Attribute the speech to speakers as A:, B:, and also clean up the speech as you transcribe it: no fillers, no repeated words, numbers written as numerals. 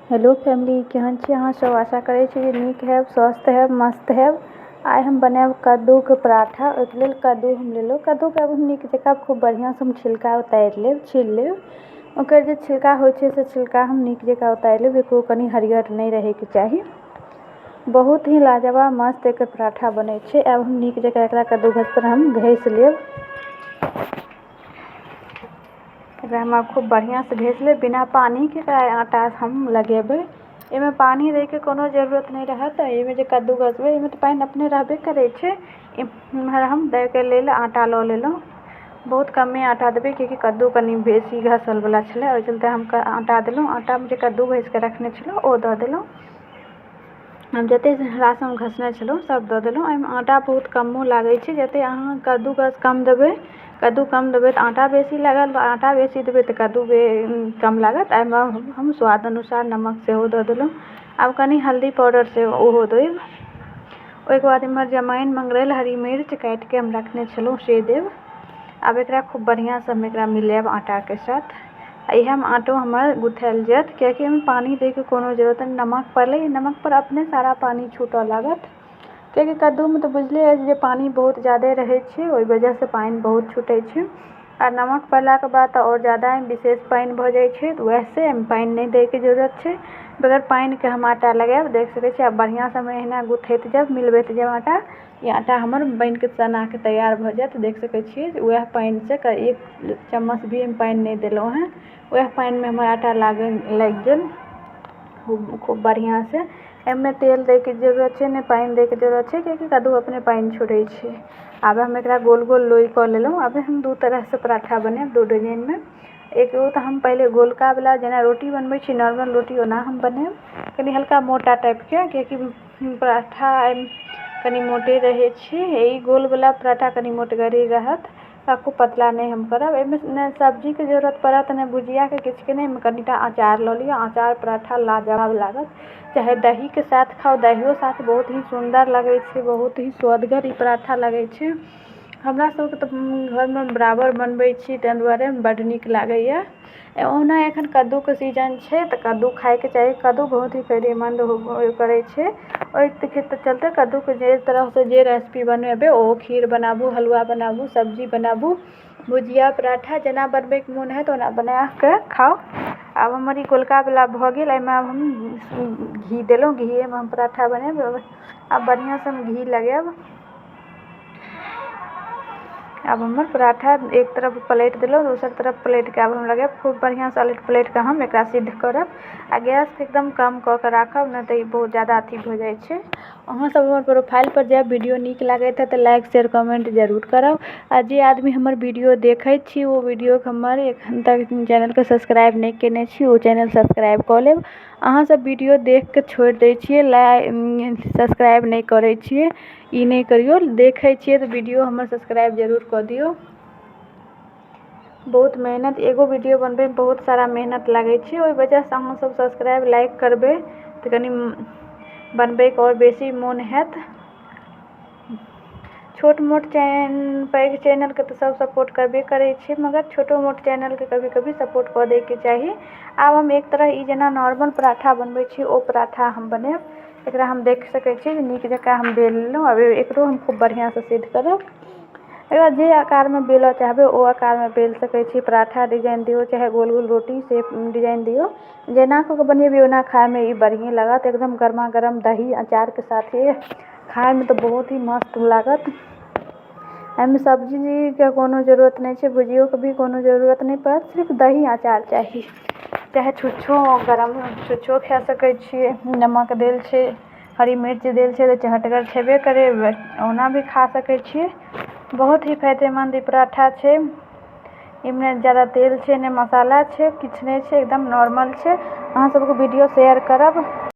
A: Hello family, केहन छी अहाँ सब? आशा करै छी जे नीक हैब, स्वस्थ हैब, मस्त हैब। आइ हम बनायब कद्दूके पराठा। ओहिके लेल कद्दू हम लेलहुँ। कद्दूके आब हम नीक जकाँ खूब बढ़िआँसँ हम छिलका उतारि लेब, छील लेब। ओकर जे छिलका होइ छै से छिलका हम नीक जकाँ उतारि लेब। एको कनि हरियर नहि रहैके चाही। बहुत ही लाजवाब मस्त एकर पराठा बनै छै। आब हम नीक जकाँ एकरा कद्दूकसपर हम घसि लेब। एकरा हम आब खूब बढ़िआँसँ घसि लेब। बिना पानिके एकरा आटा हम लगेबै। एहिमे पानि दैके कोनो जरूरत नहि रहत। एहिमे जे कद्दू घसबै एहिमे तऽ पानि अपने रहबे करै छै। एम्हर हम दैके लेल आटा लऽ लेलहुँ। बहुत कमे आटा देबै, किएकि कद्दू कनि बेसी घसलवला छलै, ओहि चलते हम आटा देलहुँ। आटामे जे कद्दू घसिकऽ रखने छलहुँ ओ दऽ देलहुँ। हम जतेक रास हम घसने छलहुँ सब दऽ देलहुँ। एहिमे आटा बहुत कमो लागै छै। जतेक अहाँ कद्दूकस कम देबै, कद्दू कम देबै तऽ आटा बेसी लागत, आटा बेसी देबै तऽ कद्दू कम लागत। एहिमे हम स्वाद अनुसार नमक सेहो दऽ देलहुँ। आब कनि हल्दी पाउडर सेहो ओहो देब। ओहिके बाद एम्हर जमाइन, मंगरैल, हरी मिर्च काटिके हम रखने छलहुँ से देब। आब एकरा खूब बढ़िआँसँ हम एकरा मिलायब आटाके साथ। आ इएहमे आटो हमर गुथायल जायत, किएकि एहिमे पानि दैके कोनो जरूरत नहि। नमक पड़लै, नमकपर अपने सारा पानि छूटऽ लागत, किएकि कद्दूमे तऽ बुझले अछि जे पानि बहुत ज्यादे रहै छै। ओहि वजहसँ पानि बहुत छूटै छै आ नमक पड़लाके बाद तऽ आओर ज्यादा विशेष पानि भऽ जाइ छै। तऽ वएहसँ एहिमे पानि नहि दैके जरूरत छै। बगैर पानिके हम आटा लगायब। देख सकै छी, आब बढ़िआँसँ हम एहिना गुथैत जायब, मिलबैत जायब आटा। ई आटा हमर बनिके सनाके तैयार भऽ जायत। देख सकै छियै, वएह पानिसँ एक चम्मच भी हम पानि नहि देलहुँ हँ। वएह पानिमे हमर आटा लागल लागि गेल खूब खूब बढ़िआँसँ। एहिमे तेल दैके जरूरत छै, नहि पानि दैके जरूरत छै, किएकि कद्दू अपने पानि छोड़ै छै। आब हम एकरा गोल गोल लोइ कऽ लेलहुँ। आब हम दू तरहसँ पराठा बनायब, दू डिजाइनमे। एगो तऽ हम पहिले गोलकावला, जेना रोटी बनबै छी नॉर्मल रोटी, ओना हम बनायब, कनि हल्का मोटा टाइपके, किएकि पराठा कनि मोटे रहै छै। ई गोलवला पराठा कनि मोटगरे रहत, खूब पतला नहि हम करब। एहिमे नहि सब्जीके जरूरत पड़त, नहि भुजियाके, किछुके नहि। एहिमे कनिटा अचार लऽ लिअ, अचार पराठा लाजवाब लागत। चाहे दहीके साथ खाउ, दहियो साथ बहुत ही सुन्दर लगै छै। बहुत ही सुअदगर ई पराठा लगै छै। हमरा सबके तऽ घरमे बराबर बनबै छी, ताहि दुआरे बड्ड नीक लागैए। ओना एखन कद्दूके सीजन छै तऽ कद्दू खाइके चाही। कद्दू बहुत ही फायदेमन्द करै छै। ओहिके चलते कद्दूके जे तरहसँ जे रेसिपी बनेबै, ओ खीर बनाबू, हलुआ बनाबू, सब्जी बनाबू, भुजिया, पराठा, जेना बनबैके मोन हैत ओना बनाकऽ खाउ। आब हमर ई गोलकावला भऽ गेल। एहिमे आब हम घी देलहुँ। घीएमे हम पराठा बनायब। आब बढ़िआँसँ हम घी लगायब। आब हमर पराठा एक तरफ पलटि देलहुँ, दोसर तरफ पलटिके आब हम लगायब। खूब बढ़िआँसँ अलटि पलटिके हम एकरा सिद्ध करब आ गैसके एकदम कम कऽ कऽ राखब, नहि तऽ ई बहुत ज्यादा अथी भऽ जाइ छै। अहाँसभ हमर प्रोफाइलपर जायब, वीडियो नीक लागैत हैत तऽ लाइक, शेयर, कमेन्ट जरूर करब। आ जे आदमी हमर वीडियो देखैत छी, ओ वीडियोके हमर एखन तक चैनलके सब्सक्राइब नहि कयने छी, ओ चैनल सब्सक्राइब कऽ लेब। अहाँसभ वीडियो देखिकऽ छोड़ि दै छियै, सब्सक्राइब नहि करै छियै। ई नहि करियौ। देखै छियै तऽ वीडियो हमर सब्सक्राइब जरूर कऽ दियौ। बहुत मेहनत, एगो वीडियो बनबैमे बहुत सारा मेहनत लागै छै। ओहि वजहसँ अहाँसभ सब्सक्राइब, लाइक करबै तऽ कनि बनबैके आओर बेसी मोन हैत। छोट मोट चैन पैघ चैनलके तऽ सभ सपोर्ट करबे करै छै, मगर छोटो मोट चैनलके कभी कभी सपोर्ट कऽ दैके चाही। आब हम एक तरह ई जेना नॉर्मल पराठा बनबै छी, ओ पराठा हम बनायब। एकरा हम देख सकै छी जे नीक जकाँ हम बेल लेलहुँ। आब एकरो हम खूब बढ़िआँसँ सिद्ध करब। एकरा जे आकारमे बेलऽ चाहबै ओ आकारमे बेल सकै छी। पराठा डिजाइन दियौ, चाहे गोल गोल रोटी शेप डिजाइन दियौ, जेना कऽ कऽ बनेबै ओना खाइमे ई बढ़िएँ लागत। एकदम गरमा गरम दही अचारके साथे खाइमे तऽ बहुत ही मस्त लागत। एहिमे सब्जीके कोनो जरूरत नहि छै, भुजियोके भी कोनो जरूरत नहि पड़त, सिर्फ दही अचार चाही। चाहे छुच्छो, गरम छुच्छो खा सकै छियै। नमक देल छै, हरी मिर्च देल छै तऽ चहटगर छेबे करै, ओना भी खा सकै छियै। बहुत ही फायदेमन्द ई पराठा छै। एहिमे नहि ज्यादा तेल छै, नहि मसाला छै, किछु नहि छै, एकदम नॉर्मल छै। अहाँ सबके वीडियो शेयर करब।